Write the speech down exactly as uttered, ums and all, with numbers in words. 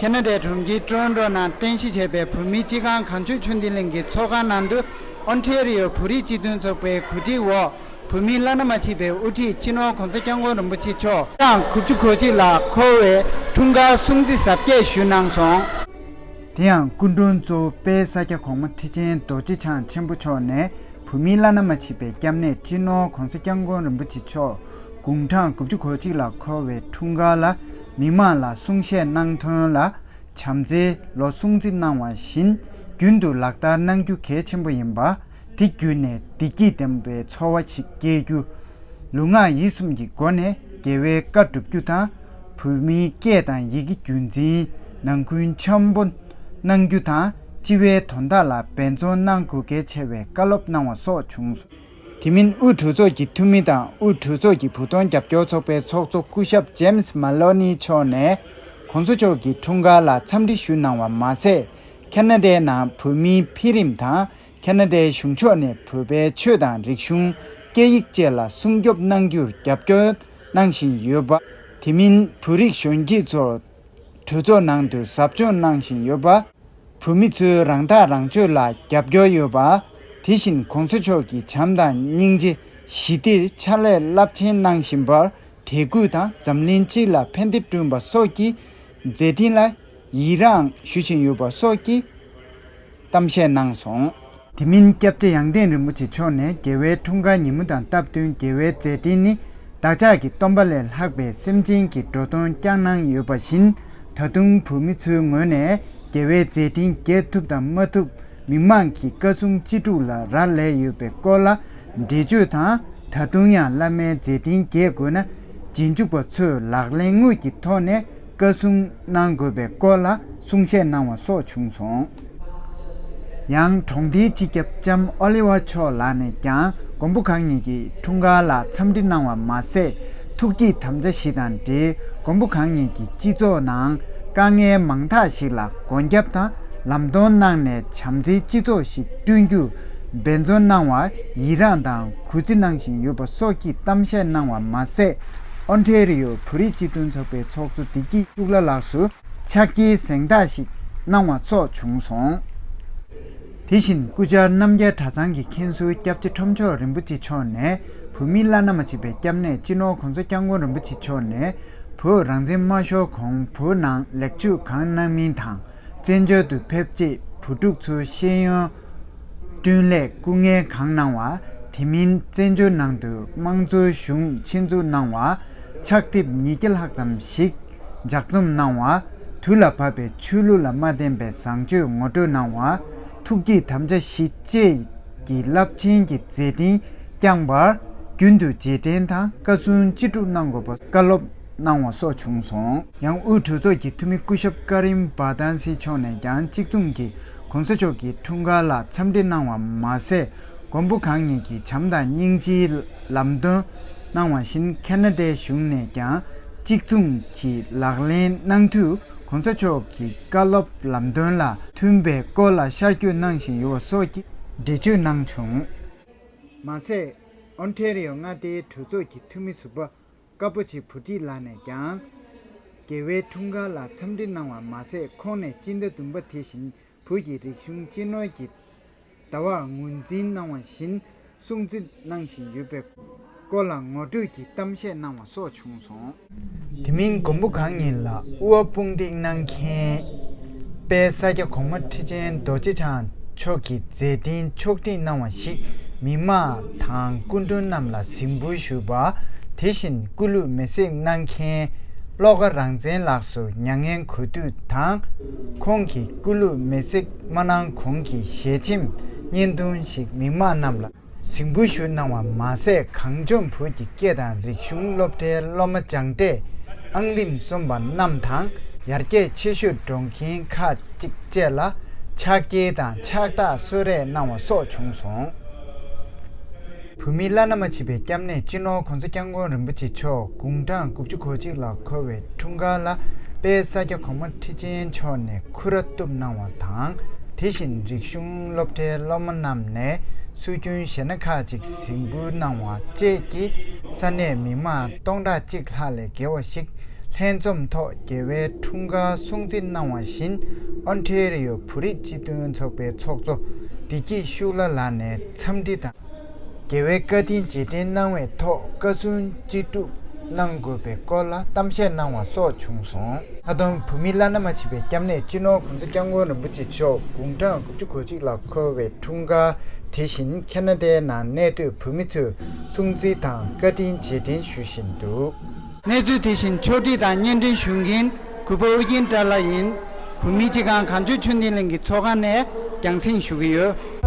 ཁེ་ན་ཌའི་གྲོང་ཁྱེར་ཊོ་རོན་ཊོ་ནང་རྟེན་གཞི་བྱས་པའི་བོད་མིའི་སྤྱི་ཁང་གངས་ལྗོངས་ཆོས་ལྡན་གླིང་གི་ཚོགས་ཁང་ནང་དུ། ཨོན་ཊེ་རི་ཡོ་བོད་རིགས་སྤྱི་མཐུན་ཚོགས་པའི་གོ་སྒྲིག་འོག་བོད་མིའི་བླ་ན་མ་མཆིས་པའི་དབུ་ཁྲིད་སྤྱི་ནོར་གོང་ས་སྐྱབས་མགོན་རིན་པོ་ཆེ་མཆོག་དང་དགུ་བཅུ་གོ་གཅིག་ལ་འཁོར་བའི་འཁྲུངས་སྐར་སྲུང་བརྩི་གཟབ་རྒྱས་ཞུས་གནང་སོང་། དེ་ཡང་སྐུ་མགྲོན་གཙོ་བོ་དཔལ་ས་སྐྱ་གོང་མ་ཁྲི་ཆེན་རྡོ་རྗེ་འཆང་ཆེན་པོ་མཆོག་ནས་བོད་མིའི་བླ་ན་མ་མཆིས་པའི་སྐྱབས་གནས་སྤྱི་ནོར་གོང་ས་སྐྱབས་མགོན་རིན་པོ་ཆེ་མཆོག་དགུང་གྲངས་དགུ་བཅུ་གོ་གཅིག་ལ་འཁོར་བའི་འཁྲུངས་སྐར་ལ་མི་མང་ལ་གསུང་བཤད་གནང་དོན་ལ། བྱམས་བརྩེའི་ལོ་སྲུང་བརྩི་གནང་བ་བཞིན་རྒྱུན་དུ་ལག་བསྟར་གནང་རྒྱུ་གལ་ཆེན་པོ་ཡིན་པ། དེ་བརྒྱུད་ནས་བདེ་སྐྱིད་ལྡན་པའི་འཚོ་བ་ཞིག་སྐྱེལ་རྒྱུ། ལུས་ངག་ཡིད་གསུམ་གྱི་སྒོ་ནས་རྒྱལ་བའི་བཀའ་སྒྲུབ་རྒྱུ་དང་། བོད་མིའི་སྐད་དང་ཡི་གེ་རྒྱུན་འཛིན་ནང་ཁུལ་འཆམ་པོ་གནང་རྒྱུ་དང་། སྤྱི་བའི་དོན་དག་ལ་འབད་བརྩོན་གནང་དགོས་གལ་ཆེ་བའི་བཀའ་སློབ་གནང་བ་སོགས་བྱུང་སོང་། དེ་མིན་དབུས་གྲོས་ཚོགས་ཀྱི་འཐུས་མི་དང་དབུས་གྲོས་ཚོགས་ཀྱི་བོད་དོན་རྒྱབ་སྐྱོར་ཚོགས་པའི་ཚོགས་གཙོ་སྐུ་ཞབས་ཇེམ་སི་མ་ལོ་ནི་མཆོག་ནས། གོང་ས་མཆོག་གི་འཁྲུངས་སྐར་ལ་འཚམས་འདྲི་ཞུས་གནང་བ་མ་ཟད། ཁེ་ན་ཌའི་ནང་བོད་མིའི་འཕེལ་རིམ་དང་། ཁེ་ན་ཌའི་གཞུང་ཕྱོགས་ནས་བོད་པའི་ཆོས་དང་རིག་གཞུང་། སྐད་ཡིག་བཅས་ལ་སྲུང་སྐྱོབ་གནང་རྒྱུར་རྒྱབ་སྐྱོར་གནང་བཞིན་ཡོད་པ། དེ་མིན་བོད་རིགས་གཞོན་སྐྱེས་ཚོར་གྲོས་ཚོགས་ནང་དུ་ཟབ་སྦྱོང་གནང་བཞིན་ཡོད་པ། བོད་མི་ཚོའི་རང་ཐག་རང་གཅོད་ལ་རྒྱབ་སྐྱོར་ཡོད་པ། དེ་བཞིན་གོང་ས་མཆོག་གིས་བྱམས་དང་སྙིང་རྗེ། ཞི་བདེར་ཕྱག་ལས་རླབས་ཆེན་གནང་བཞིན་པར་དད་གུས་དང་འཛམ་གླིང་སྤྱི་ལ་ཕན་བདེ་བསྐྲུན་པ་སོགས་ཀྱི་མཛད་འཕྲིན་ལ་ཡི་རངས་ཞུ་བཞིན་ཡོད་པ་སོགས་ཀྱི་གཏམ་བཤད་གནང་སོང་། དེ་མིན་སྐྱབས་རྗེ་ཡང་སྟེང་རིན་པོ་ཆེ་མཆོག་ནས་རྒྱལ་བའི་འཁྲུངས་སྐར་ཉིན་མོ་དང་སྟབས་བསྟུན་རྒྱལ་བའི་མཛད་འཕྲིན་ནི་བདག་ཅག་གི་སྟོན་པ་ལས་ལྷག་པའི་སེམས་ཅན་གྱི་འགྲོ་སྟོན་བསྐྱངས་གནང་ཡོད་པ་བཞིན། ད་དུང་བོད་མི་ཚོའི་ངོས་ནས་རྒྱལ་བའི་མཛད་འཕྲིན་རྒྱས་ཐུབ་དང་མ་ཐུབ་མི་མང་གི་བཀའ་གསུང་ཅི་སྒྲུབ་ལ་རག་ལས་ཡོད་པའི་སྐོར་ལ་འགྲེལ་བརྗོད་དང་། ད་དུང་ཡང་བླ་མའི་མཛད་འཕྲིན་རྒྱས་དགོས་ན་རྗེས་འཇུག་པ་ཚོས་ལག་ལེན་དངོས་ཀྱི་ཐོག་ནས་བཀའ་གསུང་གནང་དགོས་པའི་སྐོར་ལ་གསུང་བཤད་གནང་བ་སོགས་བྱུང་སོང་། ཡང་གྲོང་སྡེའི་སྤྱི་ཁྱབ་ལྕམ་ཨོ་ལི་ཝ་མཆོག་ལགས་ནས་ཀྱང་མགོན་པོ་གང་ཉིད་ཀྱི་འཁྲུངས་སྐར་ལ་འཚམས་འདྲི་གནང་བ་མ་ཟད། ཐུགས་བསྐྱེད་དམ་བཅའ་བཞི་དང་འབྲེལ་མགོན་པོ་གང་ཉིད་ཀྱི་སྤྱི་ཚོགས་ནང་དཀའ་ངལ་མང་དག་ཞིག་ལ་སྒོ་བརྒྱབ་དང་ལམ་སྟོན་གནང་ནས་བྱམས་བརྩེའི་སྤྱི་ཚོགས་ཤིག་བསྐྲུན་རྒྱུར་འབད་བརྩོན་གནང་བར་ཡི་རངས་དང་གུས་བརྩི་གནང་བཞིན་ཡོད་པ་སོགས་ཀྱི་གཏམ་བཤད་གནང་བ་མ་ཟད། ཨོན་ཊེ་རི་ཡོ་བོད་རིགས་སྤྱི་མཐུན་ཚོགས་པའི་ཚོགས་གཙོ་བདེ་སྐྱིད་ཕྱུག་ལགས་ལགས་སུ། ཕྱག་འཁྱེར་གཟེངས་རྟགས་ཤིག་གནང་བ་སོགས་བྱུང་སོང་། དེ་བཞིན་སྐུ་བཅར་རྣམ་རྒྱལ་གྲྭ་ཚང་གི་མཁན་ཟུར་སྐྱབས་རྗེ་ཁྲོམ་མཆོག་རིན་པོ་ཆེ་མཆོག་ནས་བོད་མིའི་བླ་ན་མ་མཆིས་པའི་སྐྱབས་གནས་སྤྱི་ནོར་༸གོང་ས་༸སྐྱབས་མགོན་རིན་པོ་ཆེ་མཆོག་ནས་བོད་རང་བཙན་མ་ཤོར་གོང་བོད་ནང་ལེགས་བཅོས་གང་གནང་མིན་དང་། བཙན་བྱོལ་དུ་ཕེབས་རྗེས་བོད་ཕྲུག་ཚོའི་ཤེས་ཡོན། བསྐྲུན་སླད་སྐུ་ངལ་གང་གནང་བ། དེ་མིན་བཙན་བྱོལ་ནང་དུ་དམངས་གཙོའི་གཞུང་ཆེད་འཛུགས་གནང་བ། ཕྱག་དེབ་ཉིས་བརྒྱ་ལྷག་ཙམ་ཞིག་ལྗགས་རྩོམ་གནང་བ། དུས་ལ་བབ་པའི་ཆོས་ལུགས་ལ་མ་བརྟེན་པའི་བཟང་སྤྱོད་ངོ་སྤྲོད་གནང་བ། ཐུགས་བསྐྱེད་དམ་བཅའ་བཞི་བཅས་ཀྱི་རླབས་ཆེན་གྱི་མཛད་འཕྲིན་བསྐྱངས་པར་རྒྱུན་དུ་རྗེས་དྲན་དང་བཀའ་གསུང་ཅི་སྒྲུབ་གནང་དགོས་པ་བཀའ་སློབ་གནང་བ་སོགས་བྱུང་སོང་། ཡང་དབུས་གྲོས་ཚོགས་ཀྱི་འཐུས་མི་སྐུ་ཞབས་ཀ་རིམ་བར་དན་སི་མཆོག་ནས་ཀྱང་གཅིག་མཚུངས་ཀྱིས། གོང་ས་མཆོག་གི་འཁྲུངས་སྐར་ལ་འཚམས་འདྲི་གནང་བ་མ་ཟད། མགོན་པོ་གང་ཉིད་ཀྱིས་བྱམས་དང་སྙིང་རྗེའི་ལམ་སྟོན་གནང་བ་བཞིན། ཁེ་ན་ཌའི་གཞུང་ནས་ཀྱང་གཅིག་མཚུངས་ཀྱི་ལག་ལེན་གནང་དུས། གོང་ས་མཆོག་གི་བཀའ་སློབ་ལམ་སྟོན་ལ་མཐུན་པའི་སྐོར་ལ་ཤར་བསྐྱོད་གནང་བཞིན་ཡོད་པ་སོགས་ཀྱི་འགྲེལ་བརྗོད་གནང་བྱུང་། མ་ཟད། ཨོན་ཊེ་རི་ཡོ་མངའ་སྡེའི་གྲོས་ཚོགས་ཀྱི་འཐུས་མི་ཟུར་པ། ཀ་པོ་ཆེ་བུ་ཁྲིད་ལགས་ནས་ཀྱང་། རྒྱལ་བའི་འཁྲུངས་སྐར་ལ་འཚམས་འདྲི་གནང་བ་མ་ཟད། ཁོང་ནས་སྤྱི་ཟླ་བདུན་པ་དེ་བཞིན་བོད་ཀྱི་རིག་གཞུང་སྤྱི་ནོར་གྱི་ཟླ་བར་ངོས་འཛིན་གནང་བ་བཞིན་སྲུང་བརྩི་གནང་བཞིན་ཡོད་པའི་སྐོར་ལ་ངོ་སྤྲོད་ཀྱི་གཏམ་བཤད་གནང་བ་སོགས་བྱུང་སོང་། དེ་མིན་མགོན་པོ་གང་ཉིད་ལ་དབུ་བ་དཔུང་འདེགས་གནང་མཁན། དཔལ་ས་སྐྱ་གོང་མ་ཁྲི་ཆེན་རྡོ་རྗེ་འཆང་མཆོག་གི་མཛད་འཕྲིན་ཕྱོགས་སྒྲིག་གནང་བ་ཞིག་མི་མང་དང་སྐུ་མགྲོན་རྣམས་ལ་གཟིགས་འབུལ་ཞུས་པ། དེ་བཞིན་སྐུ་ལུས་མེ་བསྲེགས་གནང་མཁན་བློ་དགའ་རང་བཙན་ལགས་སུ་མྱ་ངན་གུས་འདུད་དང་། ཁོང་གི་སྐུ་ལུས་མེ་བསྲེགས་མ་གནང་གོང་གི་ཞལ་ཆེམས་བརྙན་ཐུང་ཞིག་མི་མང་རྣམས་ལ་གཟིགས་འབུལ་ཞུ་གནང་བ་མ་ཟད། གངས་ལྗོངས་བོད་ཀྱི་སྐད་དང་རིག་གཞུང་སློབ་གྲྭའི་སློབ་མ་སྦྱངས་འབྲས་ཨང་རིམ་གསུམ་པ་རྣམས་དང་། ཡར་རྒྱས་ཆེ་ཤོས་འགྲོ་མཁན་ཁག་ཅིག་བཅས་ལ་ཕྱག་འཁྱེར་དང་ཕྱག་རྟགས་གསོལ་རས་གནང་བ་སོགས་བྱུང་སོང་། བོད་མིའི་བླ་ན་མ་མཆིས་པའི་སྐྱབས་གནས་སྤྱི་ནོར་༸གོང་ས་༸སྐྱབས་མགོན་རིན་པོ་ཆེ་མཆོག་དགུང་གྲངས་དགུ་བཅུ་གོ་གཅིག་ལ་འཁོར་བའི་འཁྲུངས་སྐར་ལ། དཔལ་ས་སྐྱ་གོང་མ་ཁྲི་ཆེན་མཆོག་ནས་སྐུ་ར་གཏུབ་གནང་བ་དང་། དེ་བཞིན་རིག་གཞུང་སློབ་གྲྭའི་སློབ་མ་རྣམས་ནས་སྲོལ་རྒྱུན་གཞས་སྣ་ཁག་ཅིག་གཟིགས་འབུལ་གནང་བ་བཅས་ཀྱིས་ས་གནས་མི་མང་སྟོང་ཕྲག་གཅིག་ལྷག་ལས་བརྒལ་བ་ཞིག་ ལྷན་འཛོམས་ཐོག་རྒྱལ་བའི་འཁྲུངས་སྐར་སྲུང་བརྩི་གནང་བ་བཞིན། ཨོན་ཊེ་རི་ཡོ་བོད་རིགས་སྤྱི་མཐུན་ཚོགས་པའི་ཚོགས་གཙོ་བདེ་སྐྱིད་ཤུགས་ལྷ་ལགས་ནས་འཚམས་འདྲི་དང་། རྒྱལ་བའི་བཀའ་དྲིན་རྗེས་དྲན་གནང་བའི་ཐོག་བཀའ་གསུང་ཅི་སྒྲུབ་གནང་དགོས་པའི་སྐོར་ལ་གཏམ་བཤད་གནང་བ་སོགས་བྱུང་སོང་། ད་དུང་བོད་མིའི་བླ་ན་མ་མཆིས་པའི་སྐྱབས་གནས་སྤྱི་ནོར་༸གོང་ས་༸སྐྱབས་མགོན་རིན་པོ་ཆེ་མཆོག་དགུང་གྲངས་དགུ་བཅུ་གོ་གཅིག་ལ་འཁོར་བའི་འཁྲུངས་སྐར། དེ་བཞིན་ཁེ་ན་ཌའི་ནང་གནས་སྡོད་བོད་མི་ཚོས་སྲུང་བརྩི་དང་བཀའ་དྲིན་རྗེས་དྲན་ཞུ་བཞིན་འདུག། གནས་ཚུལ་དེ་བཞིན་ཕྱོགས་སྒྲིག་དང་སྙན་སྒྲོན་ཞུ་མཁན་གུས་པ་ཨོ་རྒྱན་བཀྲ་ལྷ་ཡིན། བོད་མིའི་སྤྱི་ཁང་གངས་ལྗོངས་ཆོས་ལྡན་གླིང་གི་ཚོགས་ཁང་ནས་རྒྱང་སྲིང་ཞུ་གི་ཡོད།